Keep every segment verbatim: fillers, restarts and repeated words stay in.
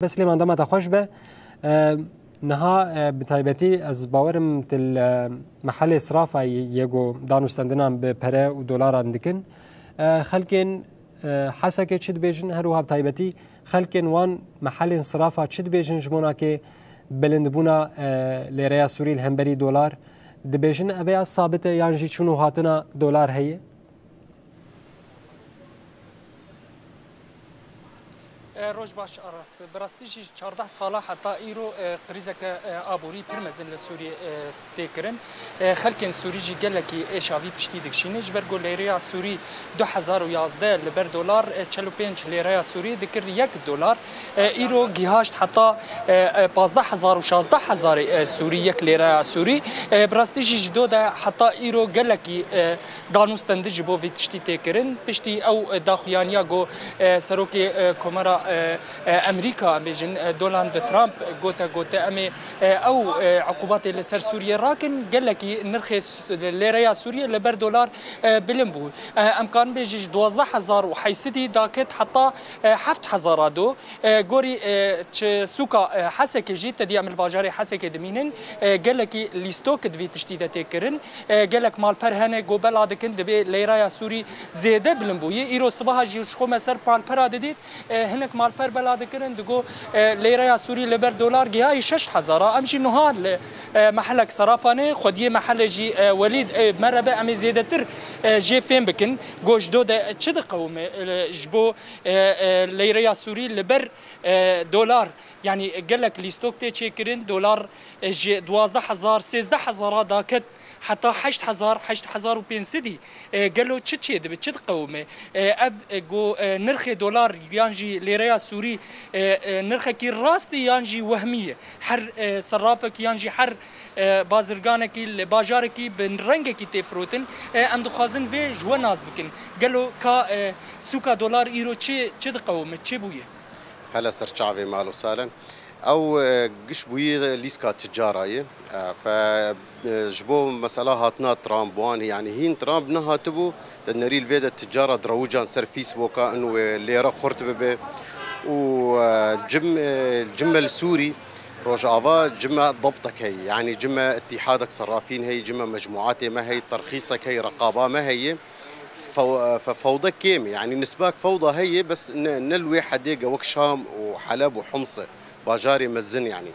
Be Silêman, dema te xweş be. E, niha, e, bi taybetî ez bawerim tu li, e, mehelê sirafa yê, yê ku danûstendinan bi pere û dolaran dikin. E, xelkên, e, Hesekê çi dibêjin, her wiha bi taybetî xelkên wan mehelên sirafa çi dibêjin ji bona kê bilindbûna, e, lêreya Sûrî li hemberî dolar? Dibêjin ev ya sabit e yan jî çûn û hatina dolar heye? E, roj baş Aras. Bi rastî jî çardeh sala heta îro, e, krîzeke, e, aborî pir mezin li Sûriyê, e, tê kirin. E, xelkên Sûrî jî gelekî êşa vî tiştî dikişînin. Ji ber ku lêreya Sûrî du hezar û yazdeh li ber dolar, e, çel û pênc lêreya Sûrî dikir yek dolar. E, îro gihaşt heta, e, e, pazdeh hezar û şazdeh hezarê, e, Sûrî yek lêreya Sûrî. E, bi rastî jî ji do de heta îro gelekî, e, danûstendin ji bo vî tiştî tê kirin. Piştî ew, e, daxuyaniya ku, e, serokê, e, Komara, e, e, Amerîka, em bêjin, e, Donald Trump gote, gote, em ê, e, ew, e, uqubatê li ser Sûriyê rakin, gelekî nirxê s-, lêreya Sûriyê li ber dolar, e, bilind bû. E, em karin bêjin ji duwazdeh hezar û heyt sedî daket heta, e, heft hezara do. E, gorî, e, çi sûka, e, Hesekê jî, te dî em li bajarê Hesekê dimînin, e, gelekî lîstok di vî tiştî de tê kirin. E, gelek malper hene ku bela dikin, dibê leyreya Sûrî zêde bilind bûye. Îro sibaha jî ji xwe me ser malpera didît, e, hinek malper bela dikirin, digo, e, leyreya Sûrî li ber dolar gihayî şeş hezar a. Em jî nuha li, e, mehelek Serafanê, xwediyê mehelê jî, e, Welîd, e, me re be, em ê zêdetir, e, jê fêm bikin. Go ji do de çi diqewime, e, ji bo, e, e, leyreya Sûrî li ber, e, dolar, yanî gelek lîstok tê çêkirin, dolar, e, ji duwazdeh hezar, sêzdeh hezar a daket heta heşt hezar, heşt hezar û pênc sedî. E, gelo çi çêdibe, çi diqewime? E, ev, e, go, e, nirxê dolar yan jî lêreya Sûrî, e, e, nirxekî rastî yan jî wehmî ye? Her, e, serrafekî yan jî her, e, bazirganekî li bajarekî bi rengekî tê firotin. E, em dixwazin vê ji we nas bikin. Gelo ka, e, sûka dolar îro çi, çi diqewime, çi bûye? Hele ser çavê Malo Salen. Ew, e, giş bûyî lîska ticara ye. E, fe, e, ji bo mesela hatina Trump wan, yanî hîn Trump nehatibû, te nerî li vê de ticara direwican ser Facebooka inu wê lêre xurt bibe. Û, e, cim-, e, cime li Sûrî, Rojava cime dabtek heye, yanî cime îtîhadek serrafîn heye, cime mecmuatê me heye, terxîsek heye, reqaba me heye. Few-, fe-, fewde kêm e. Yanî nisbak fewda heye, bes ne, ne li wê hedê ge wek Şam û Heleb û Homs e. Bajarê mezin yanî.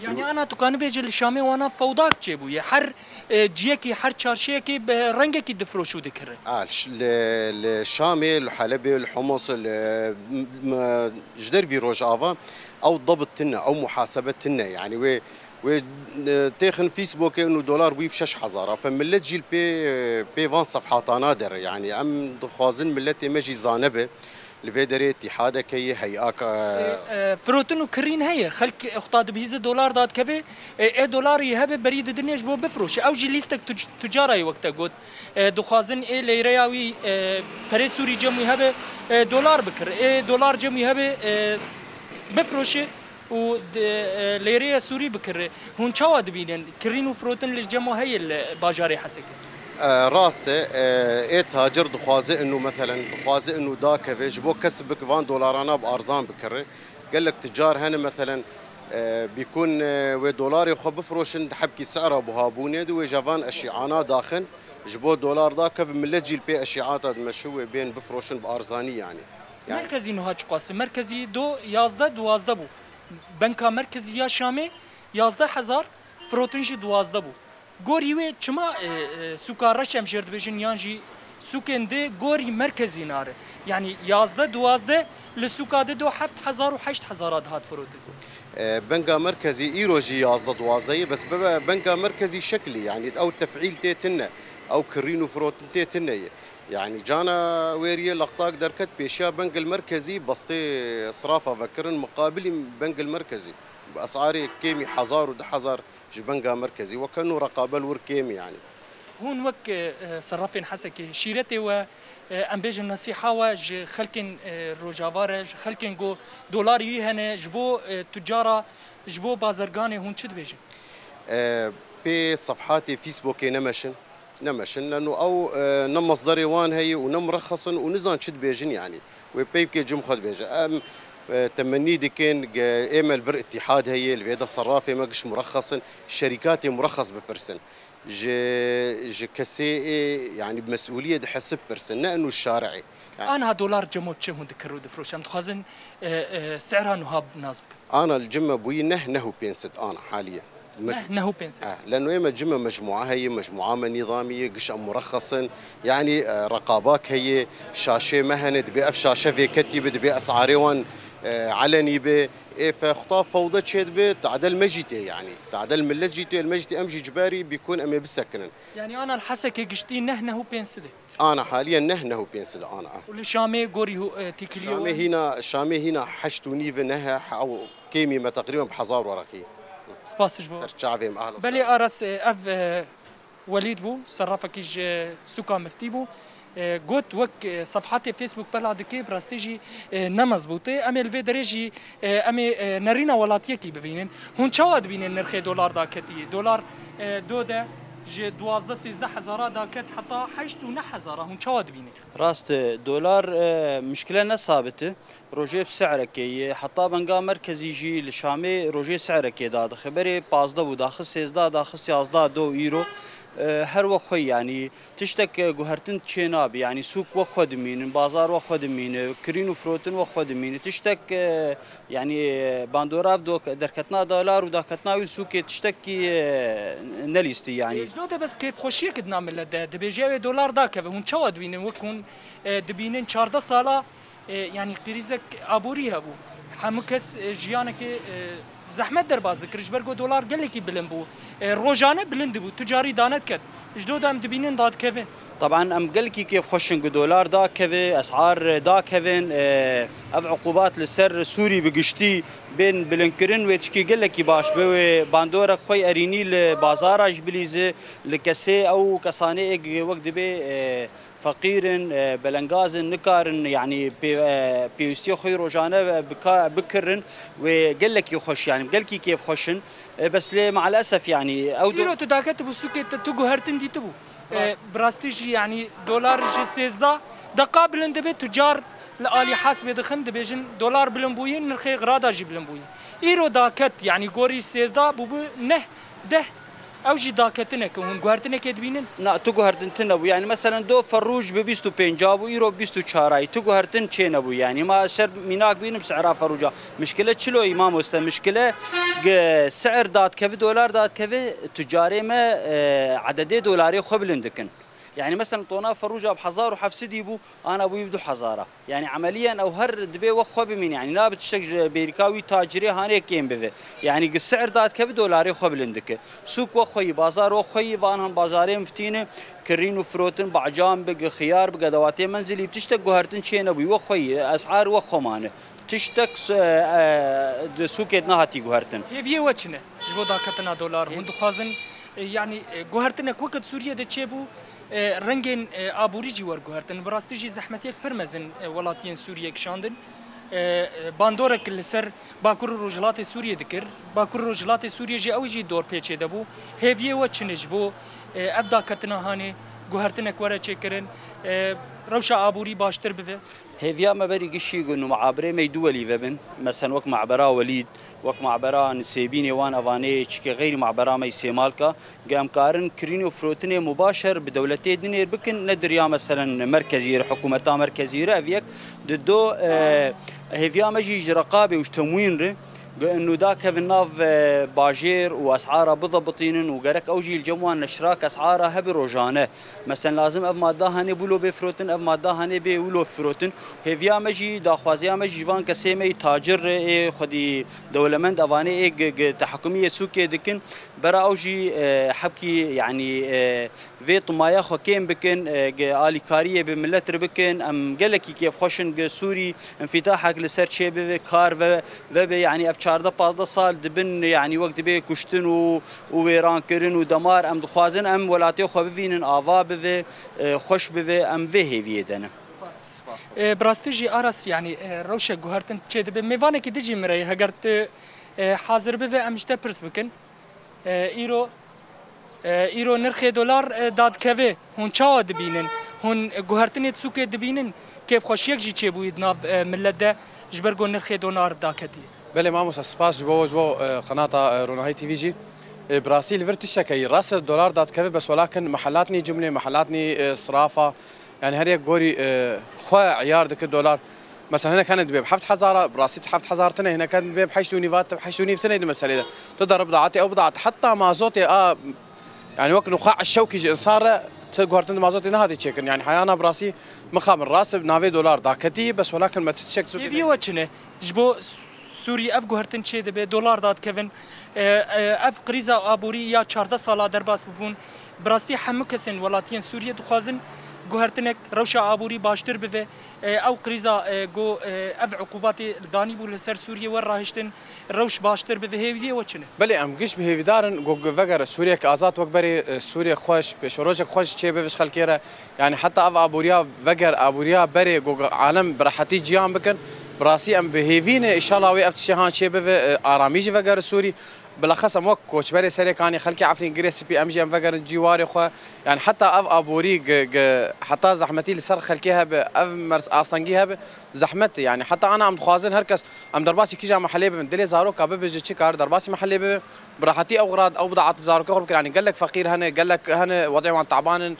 Yanî ana tu kanî bêje li Şamê wana fewdak çêbûye. Her, e, ciyekî, her çarşiyekî bi rengekî difroş û dikire. A, ş-, li, li Şamê, li Helebê, li Homs, li, m-, m-, ji dervî Rojava ew dabit tune, ew muhasebe tune. Yanî wê Wê, e, têxin Facebookê û dolar bûyî bi şeş hezar a. Fe millet jî li pê, e, pê van sefhatana der. Yanî em dixwazin milletê me jî zane be. Li vê derê îtîhadek heye, hey'ak, e, E, e, firotin û kirîn heye. Xelk, e, xwe ta dibihîze dolar dadikeve, e, ê dolarî hebe berî didinê ji bo bifroşe. Ew jî lîstek tuc-, tucara ye wek te got. E, dixwazin ê leyreya wî, e, perê Sûrî cem wî hebe, e, dolar bikir. Ê dolar cem wî hebe, e, bifroşe. û di, e, lêrê ye Sûrî bikirê. Hûn çawa dibînin? Kirîn û firotin li cem we heye li bajarê Hesekê? E, rast e, e, ê tacir dixwaze inu, meselen, dixwaze inu dakeve, ji bo kesibik van dolarana bi arzan bikirê. Gelek ticar hene, meselen, e, bîkun, e, wê dolarê xwe bifroşin, di hebkî sera buha bûnê di wê jevan eşîana daxin, ji bo dolar dakeve, millet jî li pê eşîata dimeşi wê bên bifroşin bi arzanî, yanî. Yanî Merkezî niha çiqas e? Merkezî do yazdeh duwazdeh bû. Benka merkezî ya Şamê yazdeh hezar, firotin jî duwazdeh bû. Gorî wê çima, e, e, sûka reş em jêr dibêjin yan jî sûkên di gorî merkezî nare? Yanî yazdeh duwazdeh li sûka di do heft hezar û heşt hezara dihat firotin. E, benka merkezî îro jî yazdeh duwazdeh ye, bes be-, benka merkezî şekilî, yanî ew tefîl tê tune, ew kirîn û firotin tê tune ye. Yanî cana wêriyê lextak derket pêşiya bengil merkezî bestê sirafa vekirin, miqabilî bengil merkezî bi esarê kêmî hezar û du hezar ji benga merkezî weke nû reqabel wir kêm e yanî. Hûn wek, e, serrafên Hesekê, şîretê we, e, em bêjin nesîha we ji xelkên, e, Rojava re, ji xelkên ku dolarî wî hene, ji bo, e, tucara, ji bo bazirganê hûn çi dibêjin? E, pê sefhatê Facebookê nemeşin. Nemeşin, leno ew, e, ne mesderê wan heye û ne mirexes in û nizan çi dibêjin, yanî wê peyvkê cim xwe dibêje. Em e, temennî dikin, ge-, ê me li vir îtîhad heye, li vê de serrafê me giş murexxes in, şerîkatê murexxes bipirsin. Ji, ji kesê ê, yanî bi mesûliyê dihesib pirsin, ne inu şari'ê. Yani Anha dolar cemo çi hûn dikir û difroşin? Em dixwazin, e, e, sera nuha nas bikin. Ana li cim me bûyî neh, neh û pênc sed ana haliye. Mec- Neh, neh û pênc sed. Eh, leno ê me cim me mecmua heye, mecmua me nîzamî ye, giş em murexxes in. Yanî, e, reqabak heye, şaşê me hene, dibê ev şaşe vêketî be, dibê esarê wan, e, elenî be. Ê fe xuta fewde çêdibe, tadel me jî tê yanî. Tadel millet jî tê, me jî tê, em jî ciberî bîkun em ê bisekinin. Yanî ana li Hesekê giştî neh, neh û pênc sed e. Ana haliye neh, neh û pênc sed ana. Û li Şamê gorî hû, e, têkiliyê Şamê wan? Hîna, Şamê hîna heşt û nîv e, neh e, ew kêmî me teqrîben bi hezar weraqî. Spas ji bo. Ser çavê me, ehla Belê sehla. Aras, e, ev, e, Welîd bû, serrafekî ji sûka Miftî bû. E, got, wek, e, sefhatê Facebook bela dike, bi rastî jî, e, ne mezbût e. Em ê li vê derê jî, e, em ê, e, nerîna welatiyekî bivînin. Hûn çawa dibînin nirxê dolar daketiye? Dolar, e, do de ji duwazdeh sêzdeh hezara daket heta heşt û neh hezara. Hûn çawa dibînin? Rast e, dolar, e, mişkile ne sabit e. Rojê bi si'rekê ye. Heta Benga Merkezî jî li Şamê rojê si'rekê dadixe. Berê pazdeh bû, daxist sêzdeh, daxist yazdeh do îro. E, her wek xwe, yanî tiştek, e, guhertin çê nabe. Yanî sûk wek xwe dimînin, bazar wek xwe dimîne, kirîn û firotin wek xwe dimîne. Tiştek, e, yanî, e, bandora ev do-, derketina dolar û daketina wî li sûkê tiştekî, e, nelîstî yanî. Ji do de bes kêfxweşiyek di nav millet de. Dibêje ew ê dolar dakeve. Hûn çawa dibînin? Wek hûn, e, dibînin çardeh sala E, yanî krîzek aborî hebû. Hemû kes, e, jiyanekê, e, zehmet derbas dikir. Ji ber ku dolar gelekî bilind bû. E, rojane bilind dibû. Tu carî dane diket. Ji do de em dibînin dadikeve. Taban em gelekî kêfxweş in ku dolar dakeve, esar dakevin, e, ev uqubat li ser Sûrî bi giştî bên bilindkirin wê tişkî gelekî baş be, wê bandorek xwe erînî li bazara jî bilîze, li kesê ew kesanê ê wek dibê, e, feqîr in, e, belengaz in, nikarin, yanî pê-, e, pêwîstiyê xwe yê rojane ve bika-, bikirin, wê gelekî xweş, yanî gelkî kêfxweş in. E, bes lê maalesef, yanî ew do- Îro tu daketibû sûkê te, tu guhertin dîtibû. E, bi rastî jî, yanî dolar ji sêzdeh deqa bilind dibe, tucar li alî hesbê dixin, dibêjin dolar bilind bûye, nirxê xirada jî bilind bûye. Îro daket, yanî gorî sêzdeh bûbû neh, deh. Ew jî daketinek e, hûn guhertinekê dibînin? Na, tu guhertin tune bû. Yanî, meselen, do ferrûc bi bîst û pênc bû, îro bîst û çar ayî. Tu guhertin çê nebû. Yanî, ma şer mînak bînim si'ra ferrûca. Mişkile çilo yî mamoste? Mişkile gi si'r dadkevi, dolar dadkevi, tucarê me, e, ededê dolarê xwe bilind dikin. Yanî, meselen, tona ferrûca bi hezar û heft sedî bû, ana bûyî bi du hezara. Yanî emeliyen ew her dibê wek xwe bimîne. Yanî nabe tiştek ji bêrîka wî tacirê hanê kêm bive. Yanî gi si'r dadikeve dolarê xwe bilind dike. Sûk wek xwe yî, bazar wek xwe yî, van han bazarê miftî ne, kirîn û firotin, bacan bi, gi xiyar bi, gedewatê menzilî bi, tiştek guhertin çê nebûyî, wek xwe yî, esar wek xwe mane. Tiştek s-, e, e, di sûkê de nehatî guhertin. Hêviyê we çi ne ji bo daketina dolar? Hûn dixwazin, e, yanî, e, guhertinek weke di Sûriyê de çêbû, e, rengên, e, aborî jî werguhertin. Bi rastî jî zehmetiyek pir mezin, e, welatiyên Sûriyê kişandin. E, e, bandorek li ser Bakur û Rojhilatê Sûriyê dikir. Bakur û Rojhilatê Sûriyê jî ew jî dorpêçê de bû. Hêviyê we çi ne ji bo, e, ev daketina hanê guhertinek were çêkirin, e, rewşa aborî baştir bibe? Hêviya me berî gişî ku nû muabirê me yî du welî vebin. Mesen wek muabera Welîd, wek muabera Nisêbînê, wan evanê çikê xeyrî muabera me yî Sêmalka. Ge em karin kirînê û firotinê mubaşer bi dewletê dinêr bikin, ne di riya meselen merkezî re, hikûmeta merkezî re, ev yek. Di do, e, hêviya me jî ji reqabê û ji temwîn re, ge nû dakevin nav, e, bajêr û esara bidebitînin û gerek ew jî li cem wan neşrak esara hebe rojane. Mesen lazim ev madda hanê wilo bê firotin, ev madda hanê bê wilo firotin. Hêviya me jî, daxwaziya me jî ji van kesê me yî tacir re, ê xwedî dewlemend, evanê ê gi, gi tehekimiyê sûkê dikin. Bera ew jî, e, hebkî, yanî, e, vê timaya xwe kêm bikin, e, gi alîkariyê bi milet re bikin. Em gelekî kêfxweş in gi Sûrî înfîtahek li ser çêbibe, kar ve, vebe. Yanî ev çardeh pazdeh sal dibin, yanî wek dibê kuştin û, û wêrankirin û demar. Em dixwazin em welatê xwe bivînin, ava bibe, e, xweş bibe. Em vê hêviyê de ne. E, bi rastî jî Aras, yanî, e, rewşek guhertin çêdibe. Mêvanekî din jî min re ye, heger tu, e, hazir bibe, em ji te pirs bikin. E, îro, e, îro nirxê dolar, e, dadikeve. Hûn çawa dibînin? Hûn guhertinê di sûkê dibînin? Kêfxweşiyek jî çêbûyî di nav, e, millet de. ji ber ku nirxê dolar daketî. Belê mamosta, spas ji bo ji bo e, qenata e, Ronahî T V jî. E, bi rastî li vir tiştekeyî rast e, dolar dadikeve, bes welakin mehelatnî cumlê, mehelatnî e, sirafa, yani her yek gorî e, xwe eyar dike dolar. Mesela hinek hene dibê bi heft hezara, bi rastî heft hezar tine, hinek hene dibê bi heşt û nîv, heşt û nîv tine di meselê de. Tu derib daatê, ew bidaat heta mazotê a Yani wek nuxa'a şewkî ji insan re ti guhertin di mazotê nehatî çêkirin. Yani heyana bi rastî mixabin rast bi navê dolar daketî, bes welakin me ti tişek zû Hêviyê we çi ne? Ji bo Sûrî ev guhertin çê dibe, dolar dadikevin, e, e, ev krîza aborî ya çardeh sala derbas bibûn. Bi rastî hemû kesên welatiyên Sûriyê dixwazin guhertinek rewşa aborî baştir bive. E, ew krîza e, ku e, ev uqubatê danîbû li ser Sûriyê wer rahiştin, rewş baştir bibe, hêviyê we çi ne? Belê, em giş bi hêvîdar in ku vegere Sûriyek azad wek berê, e, Sûriyek xweş, pêşerojek xweş çê bibe ji xelkê re. Yani heta ev aboriya veger, aboriya berê ku alem bi rehetî ciyan bikin, bi rastî em bi hêvî ne, înşallah wê ev tiştê han çê bibe, e, aramî jî vegere Sûrî. Bilexes em wek koçberê Serêkanê, xelkê Efrîn, Girê Spî, em jî em vegerin cîwarê xwe. Yani heta ev aborî, gi, gi, heta zehmetî li ser xelkê hebe, ev merz astengî hebe, zehmet e. Yani heta ana em dixwazin her kes Em derbasî kîja mehelê bibin, dilê zaroka bibe ji çi kar derbasî mehelê bibe. Bi rehetî ew xirad, ew bidaat zarokê xwe bikir. Yanî gelek feqîr hene, gelek hene, wedê wan teban in.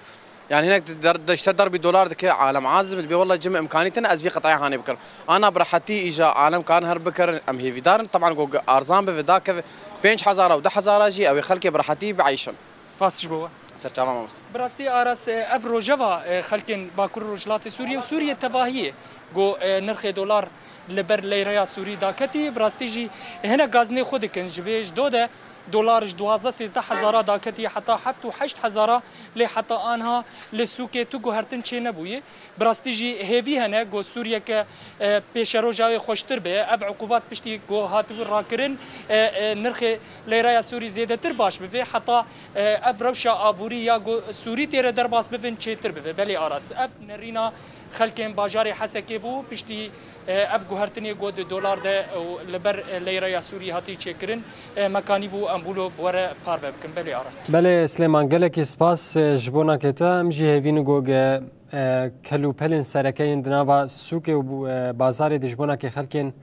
Yani hinek der, de, ji ser derbî dolar dike, alem azim dibe, wela cim imkanî tine ez vî qetaya hanê bikirim. Ana bi rehetî îja alem karin her bikirin, em hêvîdar in. Teban ku arzan bibe, dakeve pênc hezara û deh hezara jî, ew ê xelkê bi rehetî bieyşin. Spas ji bo we. Serçava mamoste. Bi rastî Aras, e, ev rojeva e, xelkên Bakur Rojhilatê Sûriyê û Sûriyê tevahiyê ku e, nirxê dolar li ber leyreya Sûrî daketî, bi rastî jî hinek gazinê xwe dikin. Ji vê ji do de dolar ji duwazdeh sêzdeh hezara daketî heta heft û heşt hezara, lê heta anha li sûkê tu guhertin çê nebûye. Bi rastî jî hêvî hene ku Sûriyeke e, pêşeroja wê xweştir be. Ev uqubat piştî ku hatibû rakirin, e, e, nirxê leyreya Sûrî zêdetir baş bibe. Heta e, ev rewşa aborî ya ku Sûrî têre derbas bibin çêtir bibe. Belê Aras. Ev nerîna xelkên bajarê Hesekê bû. Piştî e, ev guhertinê ku di dolar de û li ber e, leyreya Sûrî hatî çêkirin, e, mekanî bû em bûlo bi we re parve bikin. Belê Aras. Belê Silêman, gelekî spas e, ji bo nakê te. Em jî hêvî ne ku ge e, kelûpelên sereke yên di nava sûkê û e, bazarê de ji bo nakê xelkên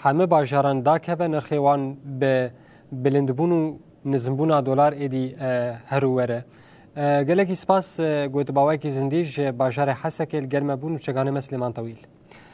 hemî bajaran dakeve, nirxê wan bi bilindbûn û nizimbûna dolar êdî e, her û were. E, gelekî spas, e, gotibawayekî zindî ji bajarê Hesekê li gel me bûn û çeganê me Silêman Tewîl.